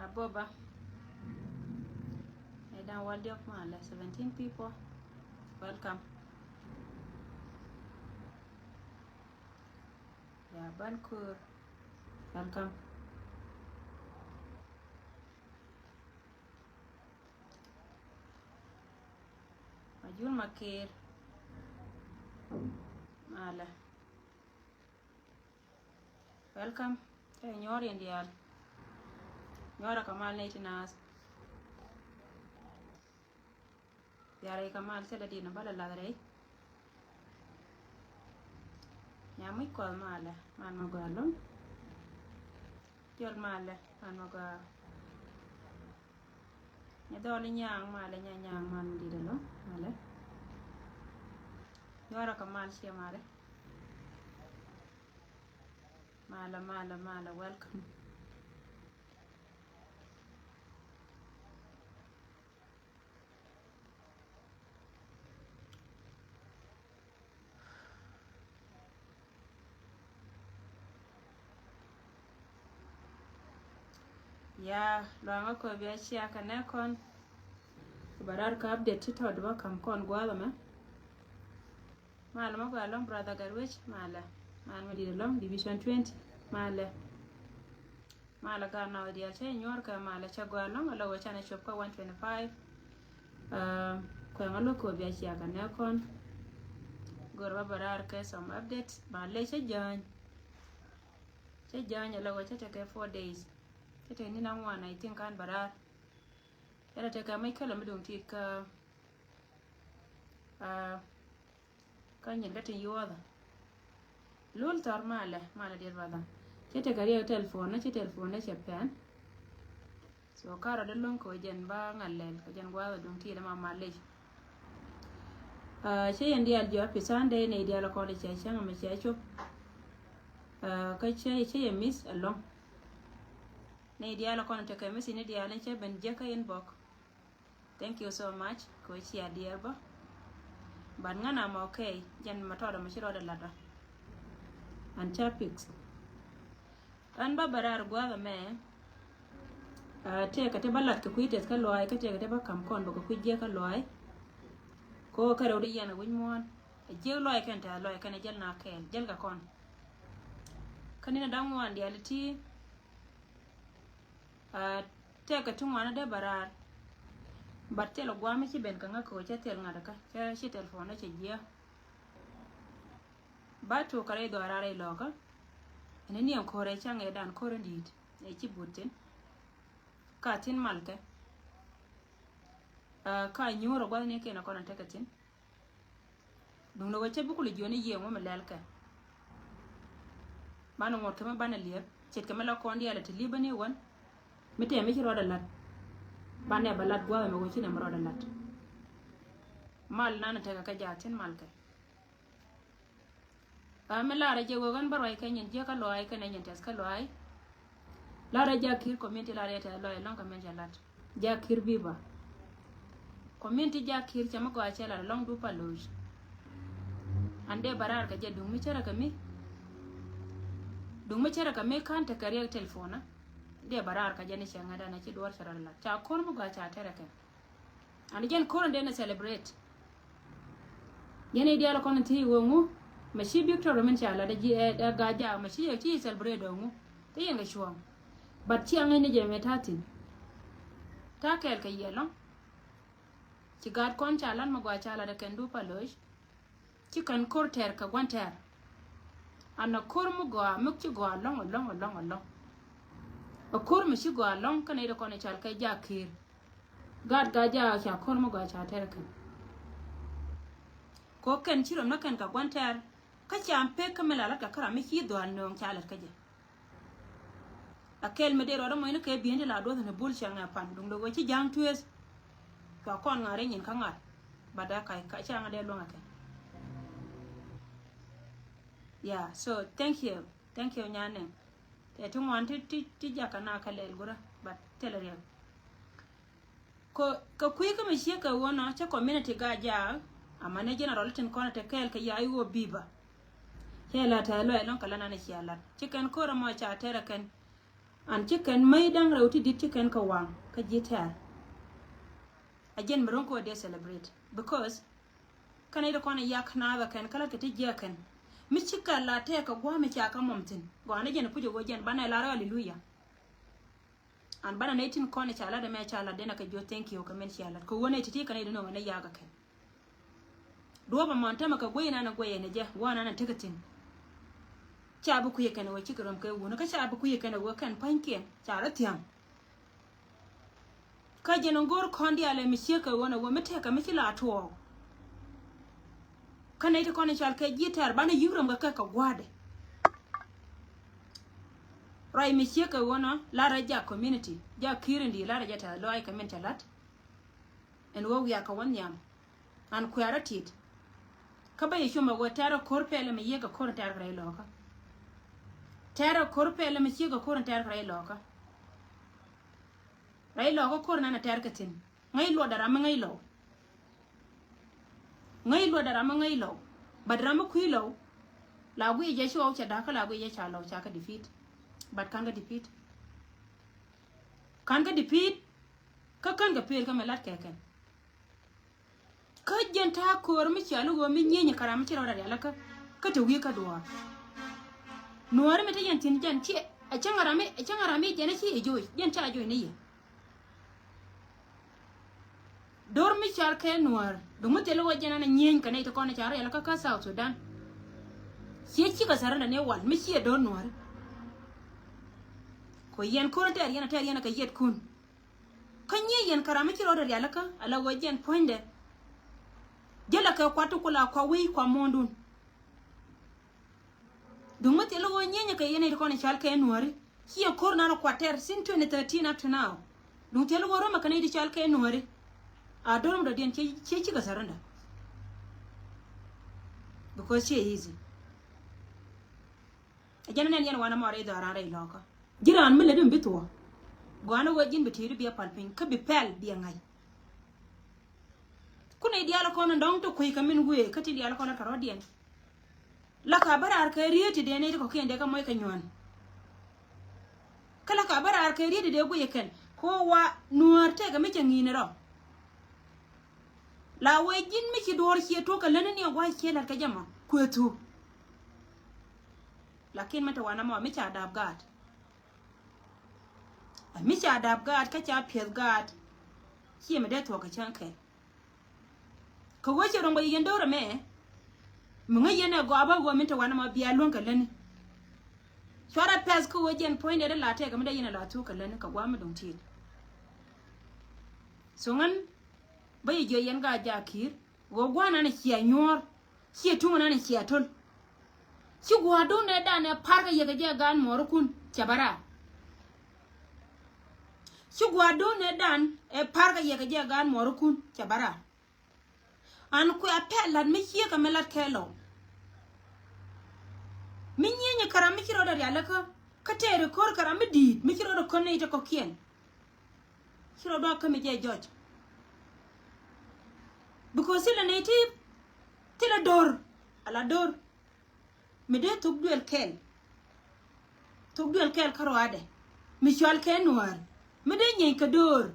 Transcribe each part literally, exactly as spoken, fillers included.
Aboba. Ɛ da̱ŋ wal diɔ̱k malɛ, seventeen people. Welcome. Ya ban kur. Welcome. Majul Makir. Malɛ. Welcome. Cä nyuɔr in diaal. Nyuɔr a kamal ney ti naath. Diaal rɛy kamal cä lɛ di̱t na bä lɛ lath rɛy. Nya muc kuɔth malɛ, man ma gɔaa lo̱ŋ. Jɔl malɛ, man ma gɔaa. Nya dhɔl i̱ nyaŋ malɛ, nya nyaŋ man mi di̱t ɛlɔ̱ŋ malɛ. Nyuɔr a kamal ciɛ malɛ. Malɛ, malɛ, malɛ, welcome. Ya luaŋä kɔ bia cia kɛ nɛ kɔn. Bä raar kä update ti tɔt bä kam kɔn gua̱a̱th ɛmɛ. Malɛ ma gɔaa ɛlɔ̱ŋ brother Gatwec, malɛ. Malɛ ma di̱t ɛlɔ̱ŋ division twenty, malɛ. Malɛ gaat na wä diaal cä nyuɔr kɛ malɛ cä gɔaa ɛlɔ̱ŋ, ala wä canɛ cop kä one twenty-five. Kuɛŋä lo̱k kɔ bia cia kɛ nɛ kɔn. Gör bä bä raar kɛ some update, malɛ cä jäny. Cä jäny ala wä cä tekɛ four days. Cä tekɛ ni̱n aŋuan, I think, kan bä raar. Cä tekɛ mec kälä mi duŋ ti kä Kä nyin kä tin yuɔthä. Lul thɔr malɛ, malɛ diet batha. Cä tekɛ riɛk telephone, cä telephone cɛ pɛn. So karɔ dee luäŋ kɛ jɛn ba ŋa̱l lɛl kɛ jɛn gua̱a̱th duŋ ti dee ma malɛ. Cä yɛn diaal jɔa pi Sunday nɛy diaal kɔn cɛ cäŋ mɛ cɛ cop. Kä cä cä yɛ miss ɛlɔ̱ŋ. Nɛy diaal kɔn tekɛ miss ni diaal cä ben jɛ kä inbox. Thank you so much. Kɛ cia diɛɛr bä. But ŋän am okay. Jɛn ma tɔɔdɛ ma ci rɔɔdɛ latdä. An ca fix. Ɣän bä bä raar gua̱a̱th ɛmɛ. Tëëkɛ ti bä lat kɛ kui̱ tɛth kä luaay, kä tëëkɛ ti bä ka̱m kɔn bä kɛ kui̱ jiäk kä luaay. Kɛ ɣöö kɛ rɛw di yɛn ɛ wi̱c muɔ̱ɔ̱n. Ɛ jiäk luaay kɛn tɛth luaay kɛn ɛ jäl na kɛɛl jäl kɛ kɔn. Kä ni̱n ɛ da̱ŋ ŋuan diaal ti. Tɛkɛ ti ŋuan dee bä raar. But thil guam mi ci ben kɛ ŋäk kɛ ɣöö cɛ thil ŋa̱t kä cɛ ci telephone cɛ jiɛ. Ba tok kɛ rɛy dhɔaar raar rɛy lɔkä. Ɛn ni niɛn ko̱r ɛ cäŋ ɛ dan ko̱r in di̱i̱t ɛ ci but thin. Ka thin malkɛ. Ka nyuur ɛ gua̱thni kiɛn ɛ kɔn ɛ tekɛ thin. Duŋdɛ wä cä bi kulɛ jiɔni yiëë ŋuɔ̱ mi lɛl kɛ. Banɛ ŋuɔ̱t kɛ mi banɛ liɛp ce̱tkɛ mi la kɔn diaal ɛ ti li̱p bä ni wän. Mi tɛm mi ci rɔɔdɛ la̱t. Banɛ bä la̱t gua̱a̱th ɛmɛ wä ci nɛmɛ rɔɔdɛ la̱t. Mal nanɛ tekɛ kɛ jaathin mal kɛ. Aa, mi larɛ jɛ wee ɣän bä ruac kɛ nyin jiäk kä luaay kɛnɛ nyin tɛth kä luaay. Larɛ Jakiir community larɛ tɛth luaay ɛlɔ̱ŋ kɛ min cɛ lat. Jakiir biba. Community Jakiir cɛ mi gɔaa cɛ lat ɛlɔ̱ŋ dup a loc. An dee bä raar kɛ jɛ duŋ mi cärɛ kɛ mi. Duŋ mi cärɛ kɛ mi ka̱n tekɛ riɛk telephone. Dee bä raar kɛ jɛ ni cɛ ŋädan a ci duɔ̱ɔ̱r cɛ rɔɔdɛ lat ca ko̱r mi gɔaa ca tɛrɛ kɛ. Ani jɛn ko̱r in den a celebrate. Yɛn i̱ diaal kɔn ti wä ŋu. Mɛ ci Victoria min ca la dɛ ji̱ ɛ ɛ Gaa Jaak mɛ ci ci celebrate wä ŋu. Ti yɛn kɛ cuɔ̱ɔ̱ŋ. But ci aŋäc ni jɛ mɛ ta̱a̱ thi̱n. Ta̱a̱ kɛɛl kɛ yɛ lɔ̱ŋ. Ci gaat kɔn ca lat mɛ gɔaa ca la dɛ kɛn dup a loc. Ci kɛn ko̱r tɛɛr kɛ gua̱n tɛɛr. An a ko̱r mi gɔaa mi ci gɔaa lɔ̱ŋ lɔ̱ŋ lɔ̱ŋ lɔ̱ŋ. A ko̱r mi ci gɔaa lɔ̱ŋ kä nɛy ti kɔn i̱ cal kɛ Jakiir. Gaat Gaa Jaak ca ko̱r mi gɔaa ca tɛɛr kɛn. Ko kɛn ci rɔm na kɛn kɛ gua̱n tɛɛr. Kä ca pek kä mi la lat kɛ kä ram mi ci dhɔaal nööŋ ca lɛt kä jɛ. A kɛl mi dee rɔɔdä mɔcni kɛ bi̱i̱n ti la duɔth ni bul cäŋ ɛ pan duŋ dee wee ci ja̱a̱ŋ tueeth. Cua kɔn ŋa̱r i̱ nyin kä ŋa̱r. But a ka̱c ca ŋa̱ dee luäŋ a kɛn. Yeah, so thank you. Thank you nyanɛŋ. Tɛ ti ŋuan ti ti ti jakä na kä lɛl gurä but thilɛ riɛk. Kɛ kui̱ kä mi ciek kɛ ɣöö nɔ cä community Gaa Jaak. Amäni general tin kɔn te kɛɛl kɛ ya i̱ ɣöö biba. Cɛ la tɛth luac ɛlɔ̱ŋ kɛ la nan cia lat ci kɛn ko̱r ɛmɔ ca tɛrɛ kɛn. An ci kɛn mäc da̱ŋ rɛw ti di̱t ci kɛn kɛ waŋ kä ji̱ tɛ̈r. A jɛn mi ro̱ŋ kɛ wä dee celebrate because kɛn i̱ ti kɔn i̱ yak naath ɛ kɛn kä lat kɛ ti jiɛ kɛn. Mi ci kɛ la tɛk kɛ gua̱a̱ mi ca kä mɔm thi̱n gɔaa ni jɛn i̱ puc ɛ wä jɛn banɛ lar aleluya. An banɛ nɛy tin kɔn i̱ ca lat ɛmɛ ca lat den a kɛ jiɔ thank you kɛ min cia lat kɛ wä nɛy ti ti kɛn i̱ ti nɔŋ ɛn i̱ yak ɛ kɛn. Duɔ̱ɔ̱p ɛmɔ ɛn tämɛ kɛ guiy nan ɛ guiy ɛn ɛ jɛ gua̱a̱ nan ɛ tekɛ thi̱n. Ca bi kui̱ ɛ kɛn ɛ wä cikɛ röm kɛ wun kä ca bi kui̱ ɛ kɛn ɛ wä kɛn pa̱nykiɛn ca rɔ thia̱ŋ. Kä jɛn ɛ go̱o̱r kɔn diaal ɛ mi ciek kɛ ɣöö nɛ wä mi tɛkɛ mi ci la tuɔɔk. Kä nɛy ti kɔn i̱ cɔal kɛ ji̱ tɛ̈r banɛ yi̱k röm kɛ kɛ kɛ gua̱a̱dɛ. Ruac mi ciek kɛ ɣöö nɔ lar rɛ jak community jak ki̱i̱r in di̱i̱t lar rɛ jɛ tɛ̈th lɔaac kɛ min cɛ la̱t. Ɛn ɣöö wiak kɛ wä nhiam an kuɛ̈rä tit. Kä bä yɛ cum ɛ ɣöö tɛ̈rɛ ko̱r pɛlɛ mi yiëëk kɛ ko̱r in tɛ̈r kɛ rɛy lɔkä. Tɛ̈rɛ ko̱r pɛlɛ mi ciek kɛ ko̱r in tɛ̈r kɛ rɛy lɔkä. Rɛy lɔkä ko̱r nan ɛ tɛ̈r kɛ thi̱n ŋäc luɔtdɛ ram mi ŋäc lɔw. Ŋäc luɔtdɛ ram mi ŋäc lɔw. But ram mi kui̱ lɔw. La guiy jɛ ci ɣɔw cɛ da̱k kä la guiy jɛ ca lɔw ca kä defeat. But ka̱n kä defeat. Ka̱n kä defeat. Kä kän kɛ per kä mɛ lat kɛ kɛn. Kä jɛn ta̱a̱ köör mi cɔal i̱ ɣöö mi nyieny kɛ ram mi ci rɔɔdɛ rialikä kä te wi̱i̱ kä duɔ̱ɔ̱r. Nuɔ̱ɔ̱ri mi te jɛn thi̱n jɛn ciɛ ɛ cäŋ ram mi ɛ cäŋ ram mi jɛn ɛ ci ɛ joc jɛn ca joc ni yɛ. Do̱r mi cɔal kɛ nuɔ̱ɔ̱r duŋ mi thil i̱ ɣöö jɛn an ɛ nyieny kɛ nɛy ti kɔn ɛ ca rialikä kä South Sudan. Ciɛ cikɛ särä ni wal mi ciɛ do̱r nuɔ̱ɔ̱ri. Kɔ yɛn ko̱r tɛɛr yɛn a tɛɛr yɛn a kɛ yiɛtkun. Kä nyiey yɛn kɛ ram mi ci rɔɔdɛ rialikä ala ɣöö jɛn puɔ̱nydɛ. Jälɛ kɛ kuat ti kula kua wec kua muɔ̱ɔ̱ndun. Duŋ mi thil ɣöö nyieny kɛ yɛn i̱ ti kɔn i̱ cɔal kɛ nuɔ̱ɔ̱ri ciɛ ko̱r nan kuat tɛr since twenty thirteen up to now. Duŋ thil ɣöö rɔmɛ kɛn i̱ ti cɔal kɛ nuɔ̱ɔ̱ri. A do̱r mi dɔ̱diɛn ciɛ ciɛ cikɛ surrender. Because ciɛ easy. Ɛ jɛn nɛn yɛn wanɛ mɔ rɛy dhɔran rɛy lɔkä. Ji̱ raan mi lät mi bi thuɔ̱k. Gɔaa ni ɣöö ji̱n bi ti̱i̱t biɛ pal piny kä bi pɛl biɛ ŋa̱c. Kun i̱ diaal kɔn in dɔ̱ŋ ti kui̱ kɛ min wëë kä ti diaal kɔn in kɛ rɔ̱diɛn. La ka bä raar kɛ riet ti dee ni ti kɔ̱kiɛn dee kɛ mɔc kɛ nyuan. Kä la ka bä raar kɛ riet ti dee guic kɛn kɛ ɣöö wa nuäär tëëkɛ mi cɛ ŋi̱i̱n rɔ. La wee ji̱n mi ci duɔ̱ɔ̱r ciɛ tuɔ̱k kɛ lätni ni ɛ gua̱a̱c ciɛ la̱t kɛ jɛ mɔ kuëë thuk. Lakin mi te wanɛ mɔ mi ca dap gaat. Ɛ mi ca dap gaat kä ca piɛth gaat. Ciɛ mi dee thuɔ̱k kɛ cäŋ kɛ. Kɛ wee cɛ rɔ̱ŋ bä yɛn do̱rɛ mɛ. Mi ŋäc yɛn ɛ gɔaa bä ɣöö min te wanɛ mɔ bia luäŋ kɛ lätni. Cuarɛ pɛth kä ɣöö jɛn puɔ̱nydɛ dee la tɛkɛ mi dee yɛn ɛ la thuk kɛ lätni kɛ gua̱a̱ mi duŋ ti̱i̱t. So ŋän bä yɛ jiɛ yɛn gaat jaak ki̱i̱r ɣöö gua̱a̱ nan ɛ cia nyuɔ̱ɔ̱r. Ciɛ tuŋ nan ɛ cia to̱l. Ci gua̱a̱r do̱n ɛ dan ɛ pa̱r kɛ yɛ kɛ jɛ gaat muɔɔrikun cɛ bä raar. Ci gua̱a̱r do̱n ɛ dan ɛ pa̱r kɛ yɛ kɛ jɛ gaat muɔɔrikun cɛ bä raar. An kuɛ a pɛl la̱t mi ciek kɛ mi la̱t kɛ lɔw. Mi nyieny kɛ ram mi ci rɔɔdɛ rialikä kä tɛɛri ko̱r kɛ ram mi di̱i̱t mi ci rɔɔdɛ ko̱n ni te kɔ̱kiɛn. Ci rɔ duak kä mi jɛ jɔc. Because thilɛ nɛy ti thilɛ do̱r ala do̱r. Mi dee thuk duel kɛl. Thuk duel kɛl kä ruaadɛ mi cual kɛ nuäär mi dee nyieeny kɛ do̱r.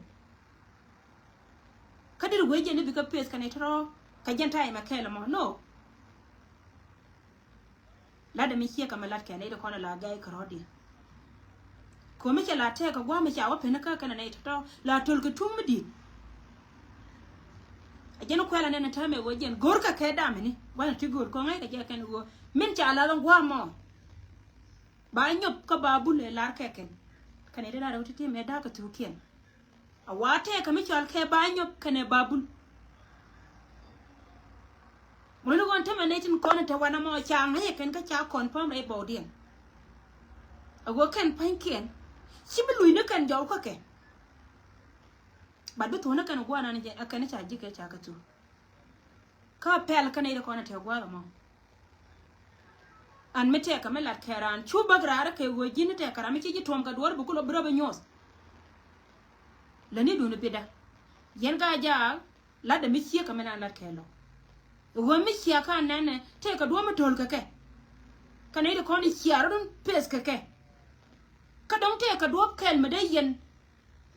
Kä diri wee jɛ ni bikɛ peth kɛ nɛy ti rɔ kɛ jɛn ta̱a̱ imɛ kɛl ɛmɔ no. Lat dɛ mi ciek kɛ mi lat kɛ nɛy ti kɔn ala gɛy kɛ rɔ̱diɛn. Komi cɛ la tɛk kɛ gua̱a̱ mi ca wä peni kä kɛn nɛy tɔ̱tɔ̱ la töl kɛ tum mi di̱i̱t. A jɛn kuɛl anɛn täämɛ ɣöö jɛn go̱r kɛ kɛ damini gua̱n ti go̱r kɔŋ ŋäc kɛ jɛ kɛn ɣöö min ca la dhɔŋ gua̱a̱ mɔ. Ba nyop kä ba bul ɛ lar kɛ kɛn kɛn nɛy ti lar ɛ wä ti ti mɛ da̱a̱k kɛ thukiɛn. A wa tɛɛkä mi cɔal kɛ ba nyop kɛnɛ ba bul. Ŋuɔ̱ni ɣɔn tämɛ nɛy tin kɔn in te wanɛ mɔ ca ŋäcɛ kɛn kä ca confirm rɛy bɔwdiɛn. A ɣöö kɛn pa̱nykiɛn ci bi luc ni kɛn jɔw kä kɛ. Bat bi thuɔ̱k ni kɛn gua̱a̱r nan jɛ a kɛn ca ji̱ kɛ ca kɛ thuk. Kä pɛl kä nɛy ti kɔn in te gua̱a̱r ɛmɔ. An mi tɛɛkä mi lat kɛ raan cu bäk raar kɛ ɣöö ji̱n tɛɛkä ram mi ci ji̱ tuɔ̱m kɛ duɔ̱ɔ̱r bi kulɔ bi rɔ bi nyuɔth. Lätni duni bidä yɛn ka jaak latdä mi ciek kɛ mi na lat kɛ lɔ. Ɣöö mi ciek ka nɛnɛ tɛɛkä duɔ̱ɔ̱r mi to̱l kɛ kɛ. Kɛ nɛy ti kɔn i̱ ciaarä dun peth kɛ kɛ. Kä dɔ̱ŋ tëëkɛ duɔ̱ɔ̱p kɛl mi dee yɛn.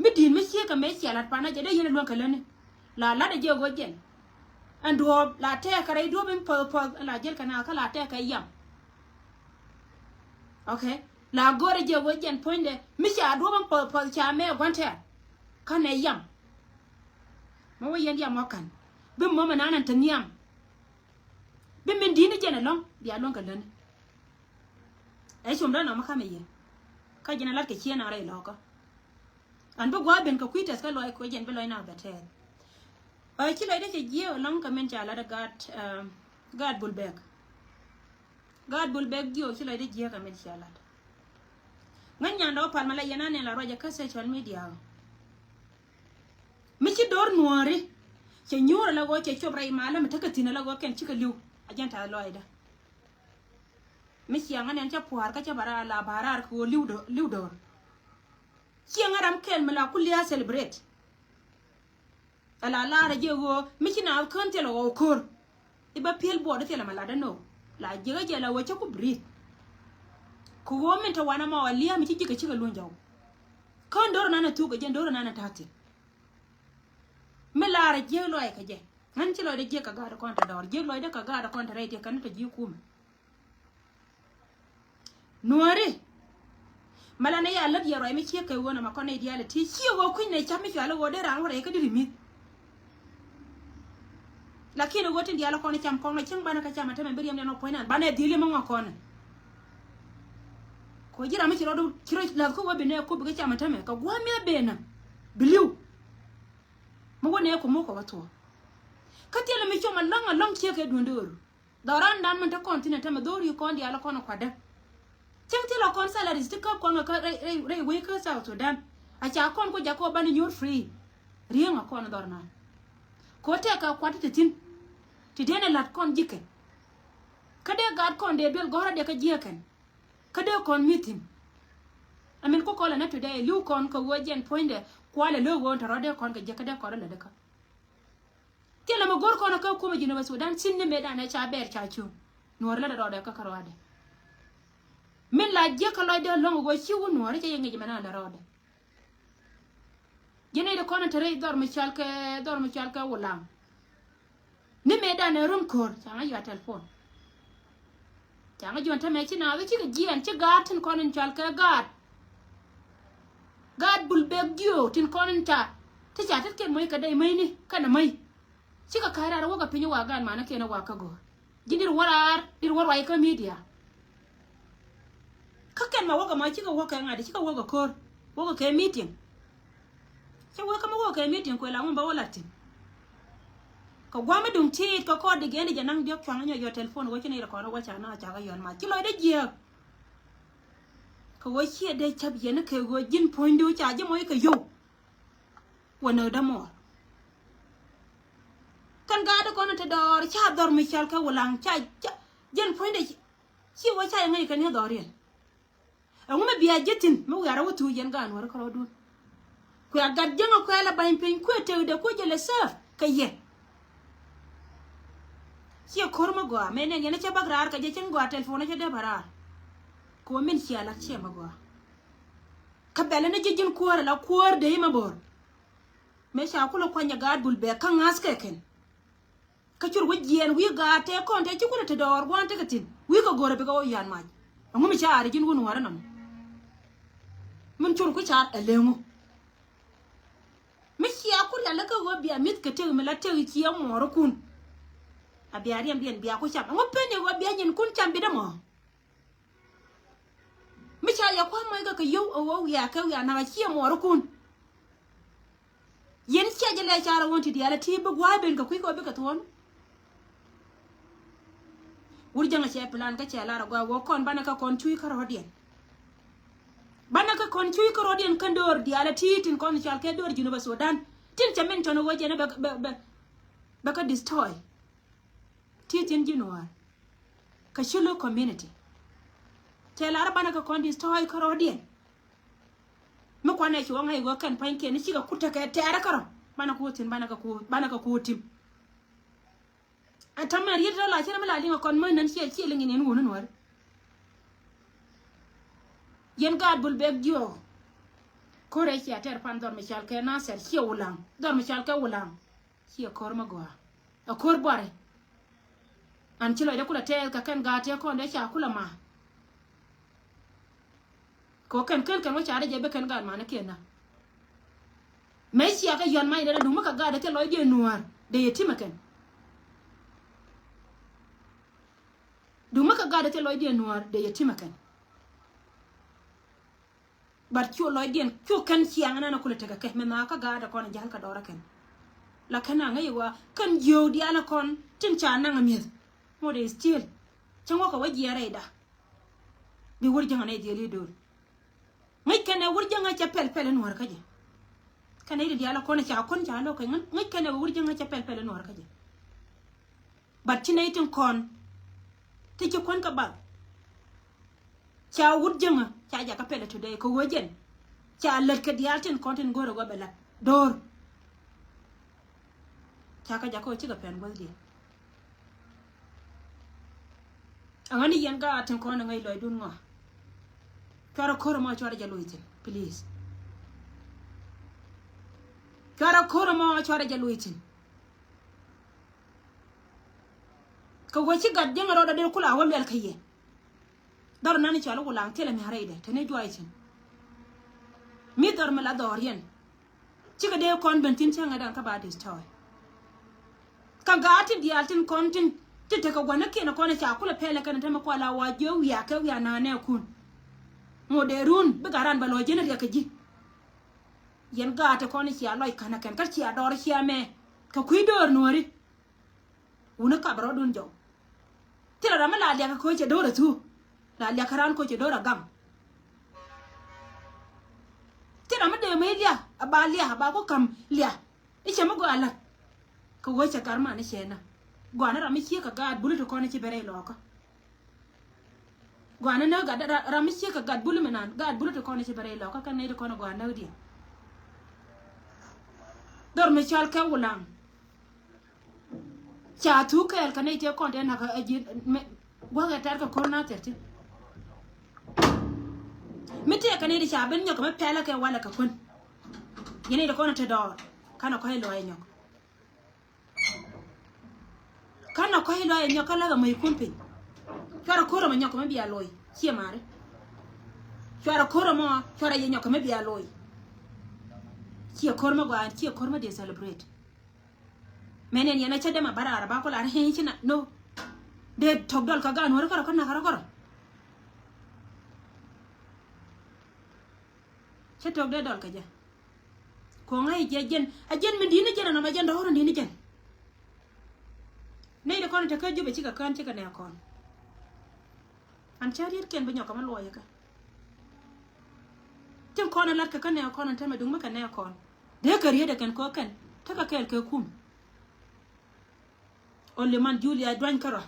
Mi di̱i̱t mi ciek kɛ mëë cia la̱t pa̱a̱nä jɛ dee yɛn ɛ luäŋ kɛ lätni. La la̱t ɛ jɛ ɣöö jɛn ɛn duɔ̱ɔ̱p la tɛɛkɛ rɛy duɔ̱ɔ̱p in puɔth puɔth la jiɛl kɛ na kä la tɛɛkɛ yam. Okay. La go̱rɛ jɛ ɣöö jɛn puɔ̱nydɛ mi ca duɔ̱ɔ̱p in puɔth puɔth ca mɛ gua̱n tɛɛr. Kä nɛ yam. Mɛ wä yɛn yam wä ka̱n bi mɔmɛ nan ɛn te nhiam. Bi min di̱i̱t ni jɛn ɛlɔ̱ŋ bia luäŋ kɛ lätni. Ɛ com dee nɔmɔ kamɛ yɛ. Kä jɛn a lat kɛ cieen a rɛy lɔkä. An bi gua̱a̱ ben kɛ kui̱ tɛth kä lɔc kuɛ jɛn bi lɔc na bɛ tɛth. Ɛ ci lɔcdä cɛ jiɛ ɛlɔ̱ŋ kɛ min ca lat ɛ gaat, ɛ, gaat Bulbek. Gaat Bulbek jiɔ ci lɔcdä jiɛ kɛ min ca lat. Ŋäc nyandɛ wä pal ma la yɛn a nɛn la ruacɛ kä social media. Mi ci do̱r nuɔ̱ɔ̱ri cɛ nyuur ala ɣöö cɛ cop rɛy malä mi tekɛ thi̱n ala ɣöö kɛn cikɛ li̱w a jɛn ta̱a̱ lɔcdä. Mi ciaŋä nɛn cä pua̱a̱r kä cä ba raar la ba raar kɛ ɣöö li̱w do̱r, li̱w do̱r. Ciaŋä ram kɛl mi la ku lia̱a̱ celebrate. Ala laarä jɛ ɣöö mi ci naath kään thilɛ ɣɔw ko̱r. I̱ bä pi̱el buɔɔd i̱ thilɛ ma latdä nöö. La jiäkä jɛ la ɣöö cä ku breathe. Kɛ ɣöö min te wanɛ ma ɣɔw lia̱a̱ mi ci ji̱kɛ cikɛ luny jɔw. Kään do̱r nan ɛ thuk kɛ jɛn do̱r nan ɛ ta̱a̱ thi̱n. Mi laarä jiäk lɔcɛ kɛ jɛ. Ŋän ci lɔcdä jiäk kɛ gaat kɔn te dɔɔr. Jiäk lɔcdä kɛ gaat kɔn te rɛy tiɛ kɛn te ji̱ kumɛ. Nuääri. Mɛ la ni ya lät yɛ ruac mi ciek kɛ ɣöö nɔmɔ kɔn nɛy diaal ɛ ti ciek ɣöö kui̱ny nɛy cam mi cɔal ɛ ɣöö dee raan wä rɛy kä di ri mi̱th. Lakin ɛ ɣöö tin diaal ɛ kɔn cam kɔn ɛ cieŋ banɛ kä cam ɛ tämɛ bi riɛm diɛn ɔ puɔ̱nyna banɛ dhil yɛ mi ŋɔk kɔn ɛ. Kɛ ɣöö ji̱ ram mi ci rɔɔdu ci rɔ lath kä ɣöö bi nɛ kup bi kä cam ɛ tämɛ kɛ gua̱a̱m mi ɛ ben ɛ bi li̱w. Mi wä nɛ ku muk kɛ wä thuɔ̱k. Kä thilɛ mi com ɛlɔ̱ŋ ɛlɔ̱ŋ ciek kɛ duundä ɣöru. Dhɔrandan min te kɔn thi̱n ɛ tämɛ dho̱r yi kɔn diaal kɔn kuatdä. Cäŋ thilɛ kɔn salaries ti käp kɔn kɛ rɛy, rɛy, rɛy wec kä South Sudan. A ca kɔn ku jakä banɛ nyuur free. Ri̱eŋ a kɔn dhɔrnan. Kɛ ɣöö tɛkɛ kuat ti te thi̱n. Ti dee nɛ la̱t kɔn ji̱kɛ. Kä dee gaat kɔn dee duel gɔ̱rä dee kä jiäkɛn. Kä dee kɔn mi̱th thi̱n. Amin ku kɔlɛ nɛ today li̱w kɔn kɛ ɣöö jɛn puɔ̱nydɛ kualɛ lo̱o̱k ɣöö te rɔ̱ dee kɔn kɛ jiäk kä dee kɔn rɔ lätdä kä. Thilɛ mi go̱r kɔn kä kumɛ Jinubä Sudan thi̱n ni mëëdan ɛ ca bɛɛr ca cuŋ. Nuɔ̱ɔ̱ri la dee rɔɔdɛ kä kärɔadɛ. Min la jiäk kä lɔcdɛ lɔ̱ŋ ɣöö ci wä nuɔ̱ɔ̱ri cɛ yɛ ŋi̱c mɛ na la rɔɔdɛ. Ji̱n i̱ di kɔn in te rɛy dhɔr mi cɔal kɛ, dhɔr mi cɔal kɛ Wulaŋ. Ni mëëdan ɛ rum ko̱r ca ŋa̱c yua telephone. Ca ŋa̱c juɔ̱n tämɛ ci naath cikɛ jiɛɛn ci gaat tin kɔn in cɔal kɛ gaat. Gaat Bulbek jiö tin kɔn in ca ti ca tet kɛn moc kɛ dɛy mäcni kɛn ɛ mäc. Cikɛ ka̱c raar wäkɛ piny wa gaat manä kiɛn ɛ wa kä go̱o̱r. Ji̱n dir wä raar dir wä ruac kä media. Kä kɛn ma wäkɛ ma cikɛ wäkɛ ŋa̱t cikɛ wäkɛ ko̱r wäkɛ kɛ meeting. Cä wee kä mi wä kɛ meeting kuɛ la ŋun bä wä la thi̱n. Kɛ gua̱a̱m mi duŋ ti̱i̱t kɛ kɔɔt di gɛn di jɛ naŋ diɔ̱k cuaŋ nyɔ yɔ telephone wä ci ni rɛ kɔn wä ca na ca kɛ yɔn ma ci lɔcdä jiääk. Kɛ wä ciɛ dee cäp yɛn kɛ wä ji̱n puɔ̱nydu ca ji̱ mɔc kɛ yio̱w. Wä nöödä muɔɔr. Kɛn gaat di kɔn in te dɔɔr ca dhɔr mi cɔal kɛ Wulaŋ ca, ca ji̱n puɔ̱nydɛ ci, ci wä ca yɛ ŋäc kɛ ni dhɔr yɛn. Ɛŋu mi bia ji̱ thi̱n mi wiarä wä thuuc yɛn gaat Nuäärä kärɔɔdun. Kuɛ gat jiäŋä kuɛ la ba̱ny piny kuɛ tëkdɛ kuɛ jɛ lɛ serve kɛ yɛ. Ciɛ ko̱r mi gɔaa mëë nɛn yɛn cä bäk raar kɛ jɛ cäŋ gɔaa telephone cä dee bä raar. Kɛ wä min cia la̱t ciɛ mi gɔaa. Kä bɛlɛ ni ji̱ ji̱n kuäärä la kuäär dee imɛ bo̱r. Mëë ca kulɛ kuany ɛ gaat Bulbek kä ŋa̱th kɛ kɛn. Kä cur wä jiɛɛn wi̱i̱ gaat tëë kɔn tëë ci kulɛ te dɔɔr gua̱a̱n tekɛ thi̱n wi̱i̱ kɛ go̱rɛ bikɛ wä yan mac. Ɛŋu mi caari ji̱n wun wäärä nɔmɔ. Min cur ku caar ɛ leŋu. Mi cia ku rial lä kä ɣöö bia mi̱th kɛ tëk mi la tëk cia muɔɔrikun. A bia riɛm riɛn bia ku cam ɛŋu pen i̱ ɣöö bia nyinkun cam bitdä mɔ. Mi ca yɛ kua̱r mɔc kɛ kɛ yio̱w ɛ ɣöö wiaa kɛ wiaa naŋ a ciɛ muɔɔrikun. Yɛn cia jɛ lɛ carɛ ɣöö ti diaal ɛ ti bi gua̱a̱ ben kɛ kui̱ kɛ ɣöö bikɛ thuɔ̱ɔ̱n. Wur jäŋ a cɛ plan kä cɛ lar a gɔaa ɣöö kɔn banɛ kɛ kɔn cuy kärɔ̱diɛn. Banɛ kɛ kɔn cuy kärɔ̱diɛn kä döör diaal ɛ ti tin kɔn cal kɛ döör Jinubä Sudan tin cɛ min cɔn ɣöö jɛn ɛ bɛ, bɛ, bɛ, bɛ kä destroy. Ti thi̱n ji̱ Nuäär. Kä Shilluk community. Tëë lar banɛ kɛ kɔn destroy kärɔ̱diɛn. Mi kuanɛ ci wä ŋa̱c ɣöö kɛn pa̱nykiɛn ni cikɛ kut tekɛ tɛɛrä kärɔ̱. Banɛ ku thi̱n banɛ kɛ ku, banɛ kɛ ku tim. Ɛ täämɛ riet rɔ la cä rɛ mi la liŋ ɛ kɔn mäc nän ciɛ ciɛ liŋ in in wun in wär. Yɛn gaat Bulbek jiɔɔk. Ko̱r ɛ cia tɛr pan dhɔr mi cal kɛ Nasir, ciɛ Wulaŋ. Dhɔr mi cal kɛ Wulaŋ, ciɛ ko̱r mi gɔaa. Ɛ ko̱r buari. An ci lɔcdɛ kulɛ tɛɛth kɛ kɛn gaat tëë kɔn dee ca kulɛ ma. Kɛ kɛn kɛn kɛn wä ca dee jɛ bi kɛn gaat manikiɛn na. Mëë cia kɛ yɔn mac dee dee duŋ mi kɛ gaat dee thil lɔcdiɛn nuäär dee yɛ timɛ kɛn. Duŋ mi kɛ gaat dee thil lɔcdiɛn nuäär dee yɛ timɛ kɛn. But cu lɔcdiɛn cu kɛn ciaŋ ɛn ɛn a kulɛ tekɛ kɛ mɛ nhaakä gaat ɛ kɔn ɛ ja̱l kɛ dɔɔrä kɛn. La kɛn a ŋäc ɛ wa kɛn jiöök diaal ɛ kɔn tin ca naŋ ɛ mi̱eth. Ŋot ɛ still cäŋ wä kɛ wä jiɛɛr rɛyda. Bi wur jäŋä nɛy dhiel i̱ do̱r. Ŋäc kɛn ɛ wur jäŋä cɛ pɛl pɛl in wäär kä jɛ. Kɛn ɛ i̱ diaal ɛ kɔn ɛ ca kɔn ca lo̱k kɛ ŋäc kɛn ɛ wur jäŋä cɛ pɛl pɛl in wäär kä jɛ. But ci nɛy tin kɔn ti ci kuän kä bath. Ca wut jäŋä ca jakä pɛlɛ today kɛ ɣöö jɛn ca lät kɛ diaal tin kɔn tin go̱rɛ wä bɛ lat do̱r. Ca kä jakä ɣöö cikɛ pɛn guäthdiɛn. Aŋäni yɛn gaat tin kɔn aŋäc lɔcdun ŋɔa. Cuarɛ ko̱r ɛmɔ cuarɛ jɛ loc thi̱n please. Cuarɛ ko̱r ɛmɔ cuarɛ jɛ loc thi̱n. Kɛ ɣöö ci gat jiäŋ rɔɔdɛ dee kula wä luɛl kä yɛ. Dhɔr nani cɔal i̱ Wulaŋ thilɛ mi a rɛydɛ te ni juɔc thi̱n. Mi dhɔr mi la dhɔr yɛn. Cikɛ dee kɔn ben thi̱n cäŋɛ dan kä ba destroy. Kä gaat tin diaal tin kɔn tin tin tekɛ gua̱nikiɛn kɔn ca kulɛ pɛlɛ kɛn te mi kual a wa jiɛ wiaa kɛ wiaa na̱a̱nɛ kun. Ŋot dee run bi gat ran bɛ lɔ jiɛn riɛk kɛ ji̱. Yɛn gaat ti kɔn cia lɔc känä kɛn kä cia dɔɔr cia mɛ kɛ kui̱ döör nuɔ̱ɔ̱ri. Wuni kap rɔ̱dun jɔw. Thilɛ ram mi la liak kä koc cɛ do̱r a thu. La liak kä ran koc cɛ do̱r a gam. Thilɛ ram mi dee mi lia a ba lia a ba ku kam lia. I̱ cɛ mi gɔaa la̱t. Kɛ wee cɛ gar man i̱ cɛ na. Gɔaa ni ram mi ciek kɛ gaat buli ti kɔn i̱ ci bɛ rɛy lɔɔkä. Gɔaa ni näk gat ram mi ciek kɛ gat buli mi nan gaat buli ti kɔn i̱ ci bɛ rɛy lɔɔkä kɛn nɛy ti kɔn i̱ gɔaa näk diɛ. Dhor mi cɔal kɛ Wulaŋ. Ca thuk kɛɛl kɛ nɛy tëë kɔn tëë nak ɛ ji̱ mɛ gua̱k ɛ tɛr kɛ ko̱r na thɛr ti. Mi tëë kɛ nɛy ti ca ben nyɔk kɛ mi pɛlɛ kɛ walɛ kɛ kuän. Yɛn nɛy ti kɔn ɛ te dɔɔr kanɛ kɔc luɔc ɛ nyɔk. Kanɛ kɔc luɔc ɛ nyɔk kä lak ɛ mäc kun piny. Cuarɛ ko̱r ɛmɔ nyɔk kɛ mi bia loc ciɛ mari. Cuarɛ ko̱r ɛmɔ cuarɛ yɛ nyɔk kɛ mi bia loc. Ciɛ ko̱r mi gɔaa ciɛ ko̱r mi dee celebrate. Mɛn yɛn yɛn a cä dee ma bä raar a ba kɔ lar hi̱ ci na no. Dee tɔk dɔl kä gaan wä ri kärɔ kä nak kärɔ kärɔ. Cä tɔk dee dɔl kä jɛ. Ko̱ŋä i̱ jɛ jɛn a jɛn mi di̱n i̱ jɛn a nɔmɔ jɛn dɔ̱ɔ̱r in di̱n i̱ jɛn. Nɛy di kɔn in te kä Jubɛ cikɛ kään cikɛ nɛ kɔn. An cä riet kɛn bi nyɔk kɛ mi luɔyɛ kɛ. Tin kɔn in lat kɛ kä nɛ kɔn in te mɛ duŋ mi kɛ nɛ kɔn. Dee kɛ riet ɛ kɛn kɔ kɛn tekɛ kɛɛl kɛ kum. Only man Julia duany kärɔa.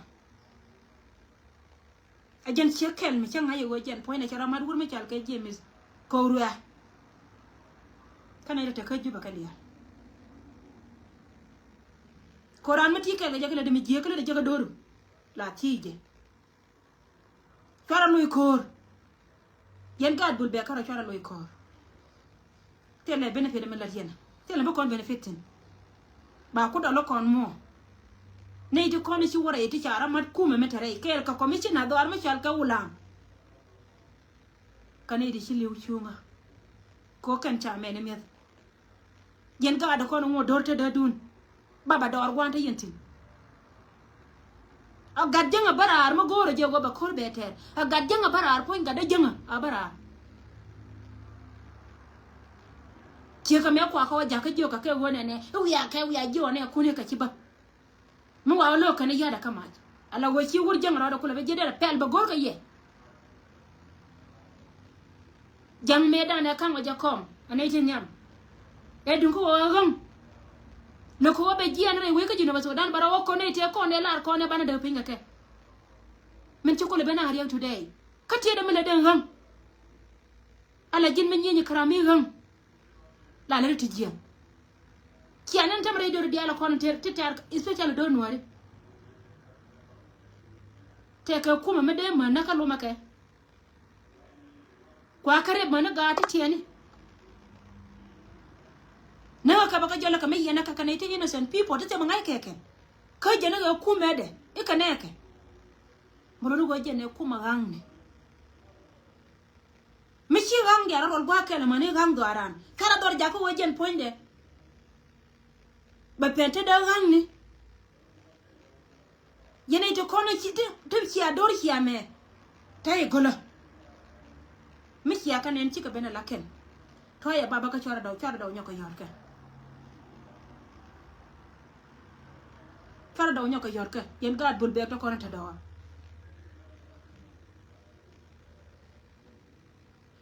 A jɛn ciek kɛl mi cä ŋa̱c i̱ ɣöö jɛn puɔ̱nynɛ cɛ rɔ mat wur mi cal kɛ James kɛ ruɛ. Kä nɛy te te kä Jubɛ kɛ lia̱a̱. Ko̱ran mi ti kɛl kɛ jɛ kɛ lɛ di mi jiek kɛ lɛ di jɛ kɛ do̱ru la thiec jɛ. Cuarɛ loc ko̱o̱r. Yɛn gaat bul bɛ kärɔ cuarɛ loc ko̱o̱r. Thilɛ benefit mi lät yɛn. Thilɛ bi kɔn benefit thin. Ba ku dɔl kɔn muɔ. Nɛy ti kɔn i̱ ci wä rɛy ti ca rɔ mat kumɛ mi te rɛy kɛɛl kɛ kɔmicin a dhɔaar mi cɔal kɛ Wulaŋ. Kä nɛy ti ci li̱w cuŋä. Kɛ kɛn ca mɛn i̱ mi̱eth. Yɛn gaat kɔn ŋuɔ̱t do̱r te dädun. Baba dɔɔr gua̱a̱n te yɛn thi̱n. A gat jäŋä bä raar mi go̱o̱rä jɛ wä bɛ ko̱r bɛ tɛɛr. A gat jäŋä bä raar puɔ̱ny gat dä jäŋä a bä raar. Ciek kɛ mɛ kuakä wä jakä jiök kɛ kɛ ɣöö nɛnɛ i̱ wiaa kɛ wiaa jiɔɔnɛ kuni kɛ ci bä. Mi wa wä lo̱k kɛn i̱ yädä kä mac ala wee ci wur jäŋä rɔɔdɛ kulɛ bɛ ji̱ derɛ pɛl bɛ go̱o̱r kɛ yɛ. Ja̱ŋ mëëdan ɛ ka̱ŋ ɔ jɛ kɔm ɛ nɛy ti nhiam. Ɛ duŋ kä wä ɣä ɣäŋ. Lɛ kä wä bɛ jiɛn rɛy wec kä Jinubä Sudan bɛ rɔ wä kɔn nɛy tëë kɔn ɛ lar kɔn ɛ banɛ däk piny kɛ kɛ. Min ci kulɛ ben a riɛk today. Kä tiɛɛdɛ mi lɛ den ɣäŋ. Ala ji̱n mi nyieny kɛ ram mi ɣäŋ. La lɛ ri ti jiɛn. Ciɛ nɛn tɛm rɛy do̱ri diaal kɔn ti tɛr especially do̱r nuɔri. Tɛkɛ kumɛ mi dee män näkä lumɛ kɛ. Kua kä rep mäni gaat ti tiɛni. Nɛ ɣä kɛ bä kä jɔlɛ kɛ mi yɛn ɛ kɛ kɛ nɛ ti innocent people ti thɛ bä ŋa̱c kɛ kɛn. Kä jɛn ɛ ɣä kumɛ dɛ i̱ kɛ nɛ kɛ. Mɛ luni ɣä jɛn ɛ kumɛ ɣa̱ŋni. Mi ci ɣa̱ŋ diaal rɔ ruɔl gua̱a̱k kɛl amäni ɣa̱ŋ dhɔaaran. Kɛl a dhɔr jakä ɣä jɛn puɔ̱nydɛ. Bɛ pɛn te dee ɣa̱ŋni. Yɛn i̱ ti kɔn i̱ ci ti, ti cia do̱r cia mɛ. Te i̱ gölä. Mi cia kä nɛn cikɛ ben ala kɛn. Tɔ̱ yɛ baba kä cuarɛ dɔw, cuarɛ dɔw nyɔk kɛ yɔ̱ɔ̱t kɛ. Cuarɛ dɔw nyɔk kɛ yɔ̱ɔ̱t kɛ. Yɛn gaat bul bɛɛk tɔ kɔn i̱ te dɔɔr.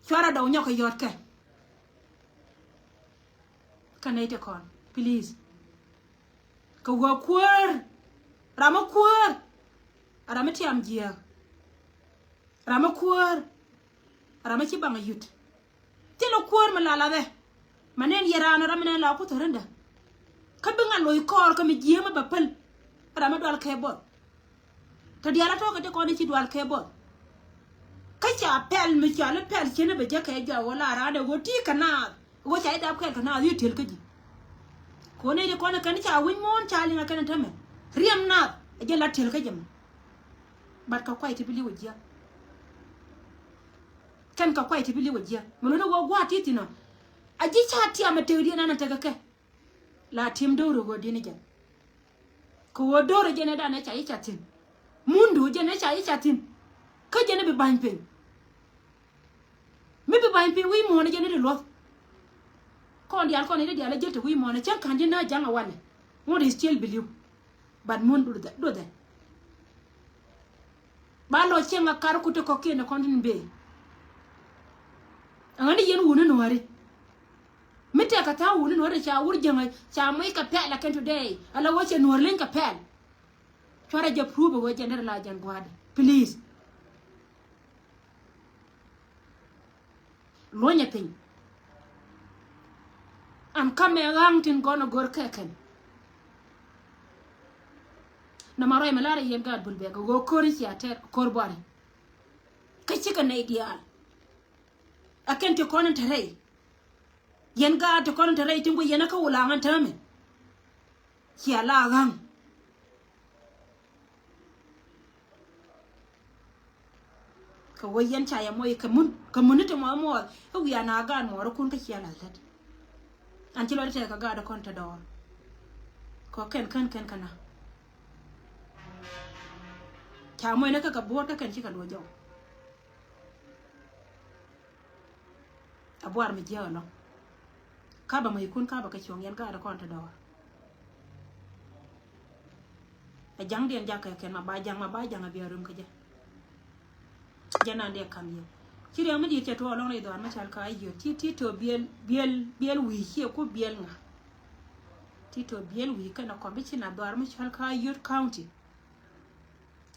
Cuarɛ dɔw nyɔk kɛ yɔ̱ɔ̱t kɛ. Kä nɛy ti kɔn, please. Kɛ ɣöö kuäär, ram mi kuäär, ram mi tiam jiääk. Ram mi kuäär, ram mi ci baŋ a yut. Thilɛ kuäär mi la lathɛ. Ma nɛn yɛ raan ram mi nɛn la ku thorindä. Kä bi ŋa loc kɔɔr kä mi jiääk mi bɛ päl. Ram mi dual kɛ buɔth. Tɔ diaal a tɔ̱ kɛ ti kɔn i̱ ci dual kɛ buɔth. Kä ca pɛl mi ca li pɛl cien i̱ bɛ jek kɛ jɔak ɣöö la raan dee ɣöö ti kɛ naath. Ɣöö ca i̱ dap kɛɛl kɛ naath i̱ tiel kä ji̱. Kɛ ɣöö nɛy ti kɔn ɛ kɛn ca wi̱ny muɔ̱ɔ̱n ca liŋ ɛ kɛn ɛ tämɛ. Riɛm naath ɛ jɛn la tiel kä jɛ mɔ. But kɛ kuay ti bi li̱w ɛ jiäk. Kɛn kɛ kuay ti bi li̱w ɛ jiäk. Mɛ lo̱n i̱ ɣöö gua̱a̱th ti thi̱n ɔ. A ji̱ ca tiam ɛ tëkdiɛn an ɛ tekɛ kɛ. La tim do̱r ɛ ɣöö di̱n i̱ jɛn. Kɛ ɣöö do̱r ɛ jɛn ɛ danɛ ca i̱ ca thi̱n. Mundu jɛn ɛ ca i̱ ca thi̱n. Kä jɛn ɛ bi ba̱ny piny. Mi bi ba̱ny piny wi̱i̱ muɔ̱ɔ̱n ɛ jɛn ɛ di luɔth. Kɔn diaal kɔn ɛ di diaal ɛ jel te wi̱i̱ muɔ̱ɔ̱n ɛ cäŋ ka̱n ji̱ nä ja̱ŋ ɛ walɛ. Ŋot is still believe. But mun duɔth duɔth ɛ. Ba lɔ cieŋ a kar ku te kɔ̱kiɛn ɛ kɔn tin bëë. Ɛŋa ni yɛn wuni nuɔ̱ɔ̱ri. Mi tɛk kɛ tha̱a̱ŋ wuni nuɔ̱ɔ̱ri ca wur jäŋä ca moc kɛ pɛl a kɛn today. Ala wä cɛ nuɔ̱ɔ̱r leny kɛ pɛl. Cuarɛ jɛ prove ɛ wee jɛn derɛ la jɛn gua̱a̱dɛ. Please. Luɔ̱nyɛ piny. An kamɛ ɣa̱ŋ tin gɔn a gör kɛ kɛn. Nɔmɔ ruac mi lar a yɛn gaat bul bɛk a ɣöö ko̱r in cia tɛr ko̱r buari. Kä cikɛ nɛy diaal. A kɛn ti kɔn in te rɛy. Yɛn gaat ti kɔn in te rɛy tin guic yɛn a kä wulaŋ in täämɛ. Cia la ɣa̱ŋ. Kɛ wee yɛn ca yɛ moc kɛ mun, kɛ mun ni ti mɔth muɔth. I̱ wiaa na gaat muɔɔrikun kä cia la̱th lät. An ci luɔt i̱ tɛth kɛ gaat ikɔn te dɔɔr. Kɔ kɛn kän kɛn kɛ na. Ca moc ni kä kɛ buɔ̱ɔ̱t kä kɛn cikɛ luɔc jɔw. A buar mi jiääk ɛlɔ̱ŋ. Ka bɛ mɔc ikun ka bɛ kɛ cuɔ̱ŋ yɛn gaat ikɔn te dɔɔr. Ɛ ja̱ŋdiɛn jakä kɛn ma ba ja̱ŋ ma ba ja̱ŋ a bia rum kä jɛ. Jɛ nan diɛ kam yɛ. Ci riɛm mi di̱i̱t cɛ tuɔɔk lɔŋ rɛy dhɔaar mi cɔal kä Ayod. Ti, ti tɔ biɛl, biɛl, biɛl wi̱i̱ ciɛ ku biɛl ŋa. Ti tɔ biɛl wi̱i̱ kɛn a kɔm bi ci na dhɔaar mi cɔal kä Ayod County.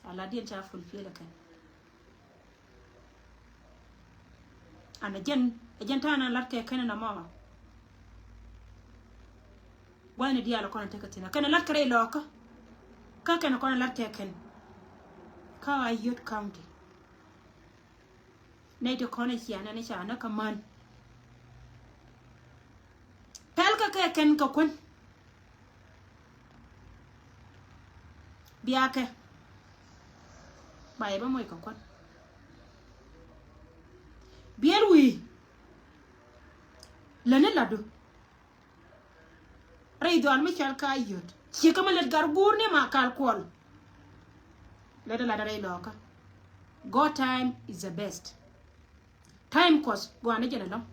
A la diɛn ca fulfill kɛn. An a jɛn, a jɛn ta̱a̱ nan lat kɛ kɛn nɔmɔ. Gua̱thni diaal kɔn a tekɛ thi̱n a kɛn a lat kɛ rɛy lɔɔkä. Kä kɛn a kɔn a lat kɛ kɛn. Kä Ayod County. Nɛy ti kɔn a cia nɛn ca näk kä män. Pɛl kä kɛ kɛn kɛ kuän. Biakɛ. Ba yɛ bä moc kɛ kuän. Biɛl wi̱i̱. Lätni latdu. Rɛy dhɔaar mi cɔal kä Ayod. Ciɛ kä mi lät gar guurni ma kal kuɔl. Lät ɛ lat rɛy lɔɔkä. God time is the best. Time Kuɔth gɔaa ni jɛn ɛlɔ̱ŋ.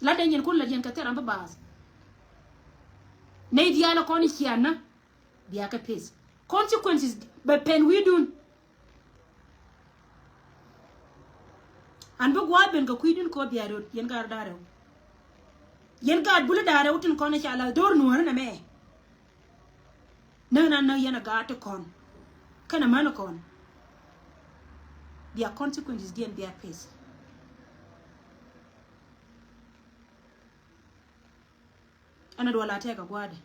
Lat dee nyin kun lat yɛn kɛ thil ram bi baath. Nɛy diaal ɛ kɔn i̱ ciaŋ nä. Biakɛ peace. Consequences bɛ pɛn wi̱i̱dun. An bi gua̱a̱th ben kɛ kui̱dun kɛ ɣöö bia röt yɛn gaat da̱rɛw. Yɛn gaat buli da̱rɛw tin kɔn i̱ ca la̱th do̱r nuɔ̱ɔ̱ri nɛmɛ. Näk na näk yɛn a gaat ti kɔn kɛnɛ män kɔn. Bia consequences diɛn bia face. Ɛn a duɔl a tɛk a gua̱a̱dɛ.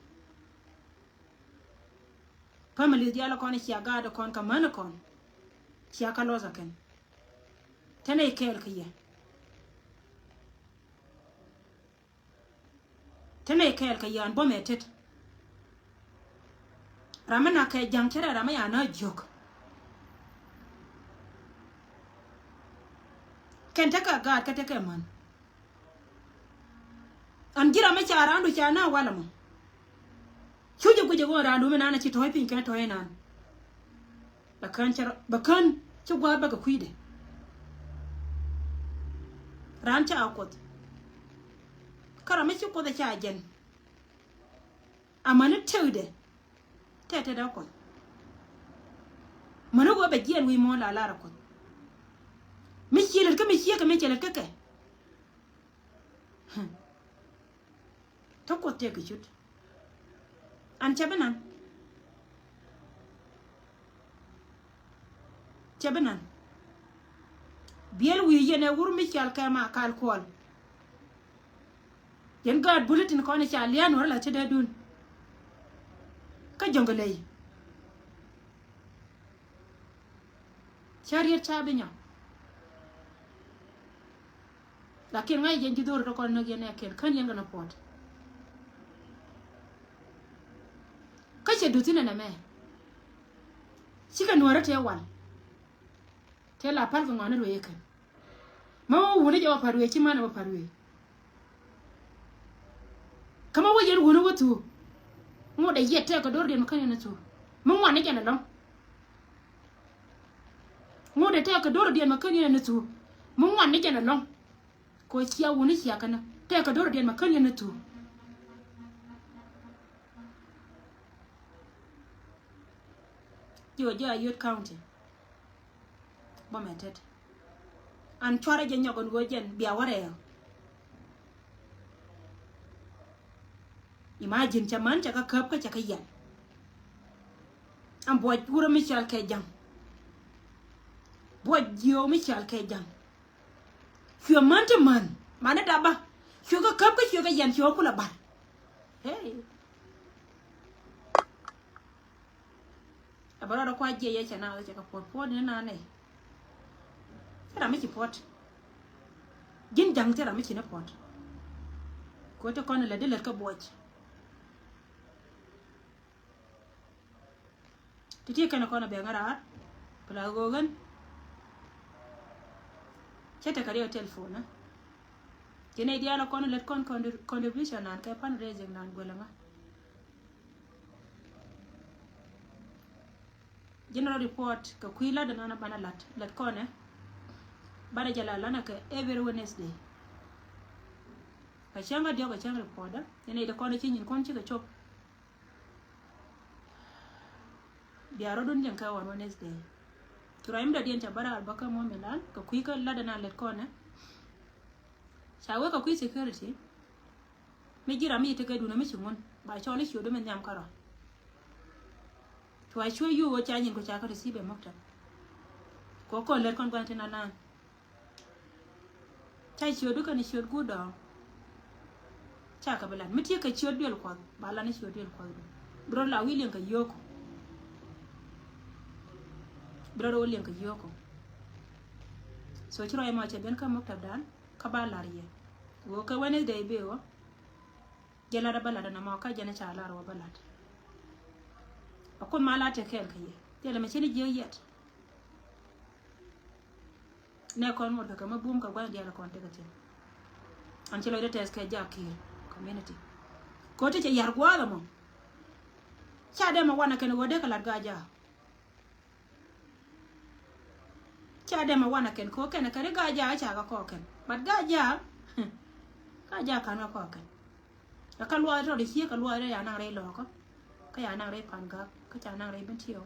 Families diaal kɔn cia gaat kɔn kɛ män kɔn. Cia kä loss a kɛn. Tɛnɛ i kɛɛl kä yɛ. Ɛmɛ kɛɛl kɛ yaan buɔ̱mɛ tet. Ram mi nak kɛ ja̱ŋ cɛ rɛ ram mi ya na jiök. Kɛn tekɛ gaat kɛ tekɛ män. An ji̱ ram mi ca raandu ca na walɛ mɔ. Cu jɛ guic ɛ ɣöö raandu mi naan a ci tɔ̱ɔ̱c piny kɛn tɔ̱ɔ̱c naan. Bɛ kän cɛ rɔ, bɛ kän ci gua̱a̱th bä kɛ kui̱dɛ. Raan ca a kuoth. Kä ram mi ci kuoth ɛ ca jɛn. Amäni tëkdɛ. Tɛtɛ dee kuɔth. Mäni ɣöö bɛ jiɛn wi̱i̱ muɔ̱ɔ̱n la lar a kuɔth. Mi ciɛ lät kä mi ciɛ kɛ mi ciɛ lät kä kɛ. Tä kuɔth tëë kɛ cut. An cɛ bi nan. Cɛ bi nan. Biɛl wi̱i̱ yɛn ɛ wur mi cial kɛ ma kal kuɔl. Yɛn gaat buli tin kɔn i̱ ca lian wä rɛ la ti dee dun. Kä jɔ̱ŋ kɛ ley. Ca riet ca bi nyɔk. Lakin ŋa̱c jɛn ji̱ dho̱r tɔ kɔn näk yɛn ɛ kɛn kän yɛn kɛn a puɔt. Kä cɛ duth inɛ nɛmɛ. Cikɛ nuɔ̱ɔ̱rä tëë wal. Tëë la pal kɛ ŋɔni ruëë kɛn. Ma wä wuni jɛ wä pa̱t wëë ci manɛ wä pa̱t wëë. Kä ma wä yɛn wuni wä thuu. Ŋot dɛ yiɛt tɛɛk kɛ do̱r diɛn mɛ kän yɛn a thuu. Mi ŋuan ni jɛn ɛlɔ̱ŋ. Ŋot dɛ tɛɛk kɛ do̱r diɛn mɛ kän yɛn a thuu. Mi ŋuan ni jɛn ɛlɔ̱ŋ. Kɛ cia wuni cia kɛn tɛɛk kɛ do̱r diɛn mɛ kän yɛn a thuu. Ji̱ wä ji̱ a Youth County. Bä mɛ tet. An cuarɛ jɛ nyɔk ɛn ɣöö jɛn bia wä rɛɛ. Imagine cɛ män cɛ kä käp kä cɛ kä yɛn. An buɔc wurä mi cɔal kɛ ja̱ŋ. Buɔc jiöök mi cɔal kɛ ja̱ŋ. Cuɛ män ti män. Mani dap bä. Cuɛ kä käp kä cuɛ kä yɛn cuɛ kä kulɛ bar. Hey. A bä rɔɔdɛ kua jiɛc yɛ cɛ na cɛ kɛ puɔt puɔt ni na nɛ. Cɛ ram mi ci puɔt. Ji̱n ja̱ŋ cɛ ram mi ci ni puɔt. Ko ti kɔn lɛ di lät kä buɔc. Ti ti kɛn kɔn a bɛ ŋa raar. Pla go̱o̱gän. Cɛ tekɛ riɛ telephone. Cɛ nɛ diaal kɔn lät kɔn contribution nan kɛ fundraising nan guɛlɛ ŋa. General report kɛ kui̱ lat ɛn ɣän a banɛ lat lät kɔnɛ. Banɛ jɛ la lanɛ kɛ every Wednesday. Kɛ cäŋ kä diɔ̱k kɛ cäŋ report dä yɛn i̱ dee kɔnɛ ci nyin kɔn cikɛ cop. Bia rɔ̱dun jɛn kɛ ɣän Wednesday. Cu ruac mi dɔ̱diɛn ca bä raar bä kä muɔ̱ɔ̱n mi lan kɛ kui̱ kä lat ɛn a lät kɔnɛ. Ca wek kɛ kui̱ security. Mi ji̱ ram mi ci tekɛ duundä mi ci ŋun ba cɔl i̱ ciötdu mi nhiam kärɔ̱. Cua cuɛ yio̱o̱k ca nyin ku ca kä receive ɛ maktab. Kɛ kɔn lät kɔn gua̱n tin anaan. Ca ciötdu kɛn ciöt guut dɔ̱ɔ̱ŋ. Ca kɛ bi lat mi tiek kɛ ciöt duël kuɔth ba lat ni ciöt duël kuɔth du. Bi rɔ la wi̱i̱ liɛŋ kɛ yio̱o̱ku. Bi rɔ rɔ liɛŋ kɛ yio̱o̱ku. So ci rɔ ɛmɔ cɛ ben kä maktab dan. Kä ba lar yɛ. Ɣöö kɛ Wednesday bi ɣöö. Jɛ lat a bä lat a nɔmɔ kä jɛn a ca lar wä bä lat. A kun ma lat tɛ kɛɛl kɛ yɛ. Jɛ lɛ mɛ cini jiɛ yɛt. Nɛ kɔn ŋot kɛ kɛ mɛ bum kɛ gua̱n diaal kɔn tekɛ tin. An ci lɔcdɛ tɛth kɛ jak ki̱i̱r community. Ko̱ ti cɛ yar gua̱a̱th ɛmɔ. Ca dee mɛ wanɛ kɛn ɣöö dee kɛ lat gaa jak. Ca dee mɛ wanɛ kɛn ko̱ kɛn kɛn i̱ gaa jaak ca kɛ kɔɔk kɛn. But gaa jaak, gaa jaak ka̱n kɛ kɔɔk kɛn. Ɛ kä luɔth tɔt i̱ ciek kɛ luɔth rɛy ca naŋ rɛy lɔɔkä. Kä ca naŋ rɛy pan gak kä ca naŋ rɛy ben tiɛw.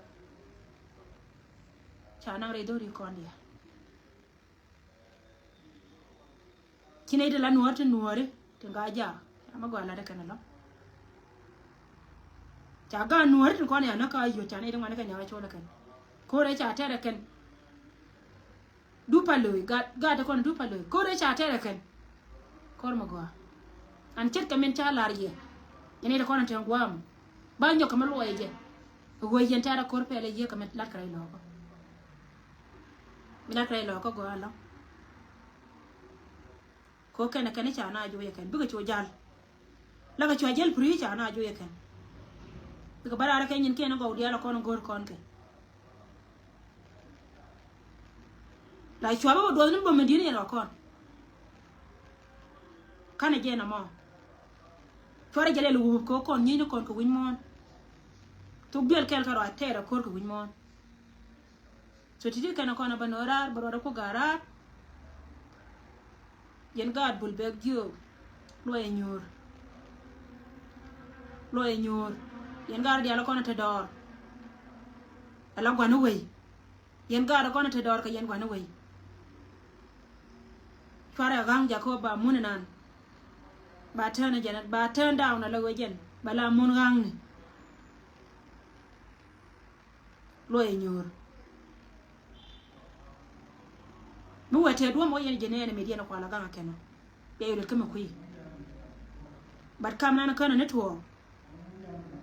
Ca naŋ rɛy dho̱ri kɔn diaal. Ci nɛy ti la nuɔ̱ɔ̱r ti nuɔ̱ɔ̱ri ti gaa jaak. Ca mi gɔaa lat ɛ kɛn ɛlɔ. Ca gaa nuɔ̱ɔ̱ri ti kɔn ya näk kä a yio̱t ca nɛy ti ŋuani kɛ nyakä col ɛ kɛn. Ko̱rɛ ca tɛr ɛ kɛn. Dupa lo̱o̱i gat gat ti kɔn dupa lo̱o̱i ko̱rɛ ca tɛr ɛ kɛn. Ko̱r mi gɔaa. An ce̱tkɛ min ca lar yɛ. Yɛn nɛy ti kɔn ɛ tɛn gua̱a̱m. Ba nyɔk kɛ mi luɔyɛ jɛ. Ɛ ɣöö yɛn tɛr ɛ ko̱r pɛl ɛ yiëë kɛ mi lat kɛ rɛy lɔɔkä. Mi lat kɛ rɛy lɔɔkä gɔaa lɔ. Ko kɛn kɛn ca na juɔyɛ kɛn bikɛ cu jal. Lɛ kɛ cua jäl preacher na juɔyɛ kɛn. Bikɛ bä raar kɛ nyin kiɛn gɔw diaal kɔn go̱o̱r kɔn kɛ. La cua bä bä duɔth ni bä mi di̱n yɛn kɔn. Kanɛ jɛ na mɔ. Cuarɛ jɛ lɛl wup kɛ kɔn nyieny ni kɔn kɛ wi̱ny muɔ̱ɔ̱n. Thok duel kɛl kɛ rɔ a tɛɛr a ko̱r kɛ wi̱ny muɔ̱ɔ̱n. So ti̱ti̱ kɛn kɔn a bä nöö raar bä ruɔdɛ ku ga̱a̱r raar. Yɛn gaat bul bɛk jiök. Luɔyɛ nyuur. Luɔyɛ nyuur. Yɛn gaat diaal kɔn a te dɔɔr. Ala gua̱n i̱ wei. Yɛn gaat kɔn a te dɔɔr kɛ yɛn gua̱n i̱ wei. Cuarɛ a ga̱ŋ jakä ba mun inan. Ba turn a jɛn ba turn down ala wee jɛn ba la mun ga̱ŋni. Luɔyɛ nyuur. Mi wee tëë duɔ̱m wä yɛn jɛ nɛɛni mi diɛn kual a gaŋ a kɛn ɔ. Yɛ yɛ luet kä mi kui̱. But kam nan känä ni tuɔɔk.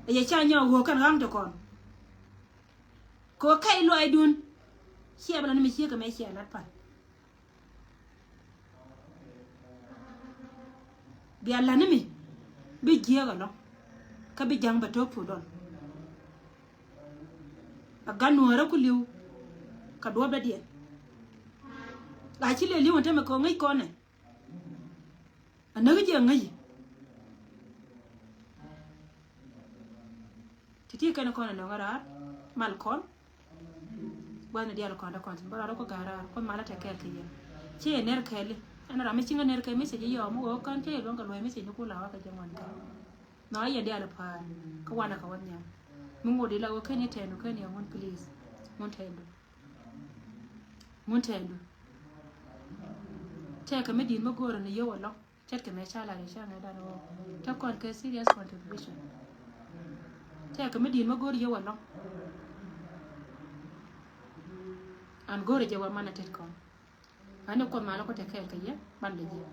Ɛ yɛ ca nyɛ ɣöö kɛn gaŋ ti kɔn. Kɛ ɣöö kɛy luɔydun. Ciɛ bi la ni mi ciek kɛ mɛ ciɛ lat pan. Bia la̱t ni mi bi jiääk ɛlɔ̱ŋ. Kä bi ja̱ŋ bɛ to̱k cu dɔl. A gat nuäärä ku li̱w. Kɛ duɔ̱pdädiɛn. A ci lëë li̱w ɛn tämɛ kɛ ɣöö ŋäc kɔn ɛ. A näk jiɛ ŋäc. Ti̱ti̱ kɛn kɔn ɛ nɔŋ raar mal kɔn. Gua̱thni diaal kɔn dee kɔn tin bä rɔɔdɛ kɔ ga̱a̱r raar kɔn malä tɛ kɛɛl kɛ yɛn. Ciɛ yɛ ner kɛɛli ɛn ram mi ciŋä ner kɛɛl message yɔɔ mi wee wä kän ciɛ yɛ luɔ̱ŋ kɛ luɔ̱c message ni ku la wä kɛ jɛ ŋuan kɛ. Nɔ yɛn diaal pa̱a̱r kä wanɛ kɛ wä nhiam. Mi ŋot di la wä ken yɛ tɛɛndu ken yɛ ŋun please. Ŋun tɛɛndu. Ŋun tɛɛndu. Tɛɛkɛ mi di̱i̱t mi go̱o̱rä ni yio̱w ɛlɔ̱ŋ. Ce̱tkɛ mëë ca lar yɛ ca ŋäcdan ɣöö te kɔn kɛ serious contribution. Tɛɛkɛ mi di̱i̱t mi go̱o̱r yio̱w ɛlɔ̱ŋ. An go̱o̱rä jɛ wä manɛ tet kɔn. Ani Kuoth malä ku te kɛɛl kɛ yɛ ban lɛ jiɛ.